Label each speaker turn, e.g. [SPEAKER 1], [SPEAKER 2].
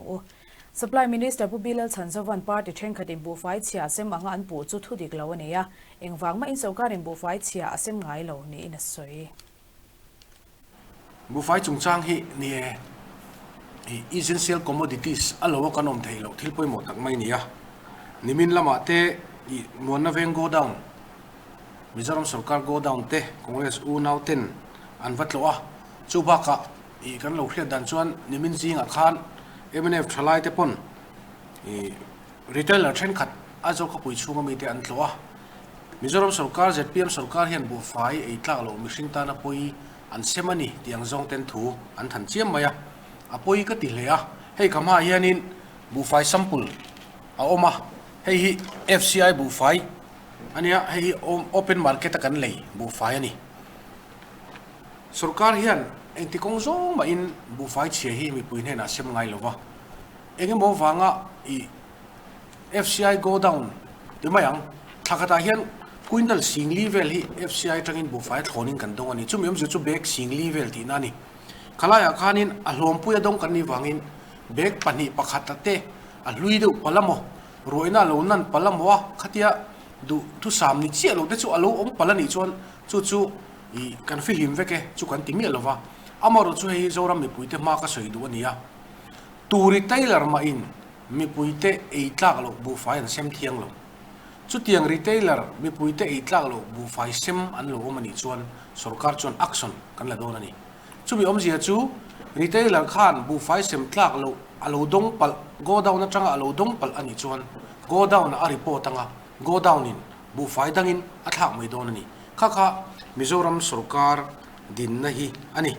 [SPEAKER 1] u. Supply Minister Pu Bilal Chhanzovan party thenkhatin buhfai chhia a sem anga an puh chu thu dik lo a ni a, engvang mahin sorkarin buhfai chhia a sem ngai lo niin a sawi.
[SPEAKER 2] Buhfai chungchang hi ni e, i essential commodities a lo a kan awm theih loh thil pawimawh tak mai a ni a. Nimin lamah te i Muanna Veng Godown, Mizoram sorkar Godown te Congress unau ten an va tlawh a, chu bakah i kan lo hriat dan chuan nimin zingah khan mnf thalai te pawn i retailer thenkhat Aizawl khawpui chhunga mite an tlawh a. Mizoram sorkar zpm sorkar hian buhfai ei tlak loh mihring tana pawi an sem a ni tih ang zawng ten thu an than chiam mai a, a pawi ka ti hle a, hei ka hmaah hianin buhfai sample a awm a, hei hi FCI buhfai a nia, hei hi open market a kan lei buhfai a ni. Sorkar hian engti kawng zawng mahin buhfai chhia hi mipui hnenah sem ngai lo va, eng emaw vanga i FCI go down ti mai ang, thla khatah hian quintal singli vel hi FCI atangin buhfai thlawnin kan dawng a ni. Chumi awmzia chu bag singli vel tihna a ni. Khalaiah khanin a hlawmpui a dawng kan nih vangin bag pahnih pakhat a te a hlui deuh palh a maw, ruaina a lo nan palh a maw a, khatia duh thusam ni chiah lo te chu a lo awm palh a nih chuan chu chu i kan fihlim vek e chu kan ti miah lo va. Amaherawh chu hei hi Zoram mipuite hma ka sawi duh a ni a. Turi Tailor mahin Mipuite ei tlak loh buhfai an sem thiang lo. Chutiang retailer mipuite ei tlak loh buhfai sem an lo awm a nih chuan sorkar chuan action kan la dawn a ni. Chumi awmzia chu retailer khan buhfai sem tlak loh a lo dawng palh, godown atanga a lo dawng palh a nih chuan godown ah a report anga godown in buhfai dangin a thlak mai dawn a ni. Kha kha Mizoram sorkar dinna hi a ni.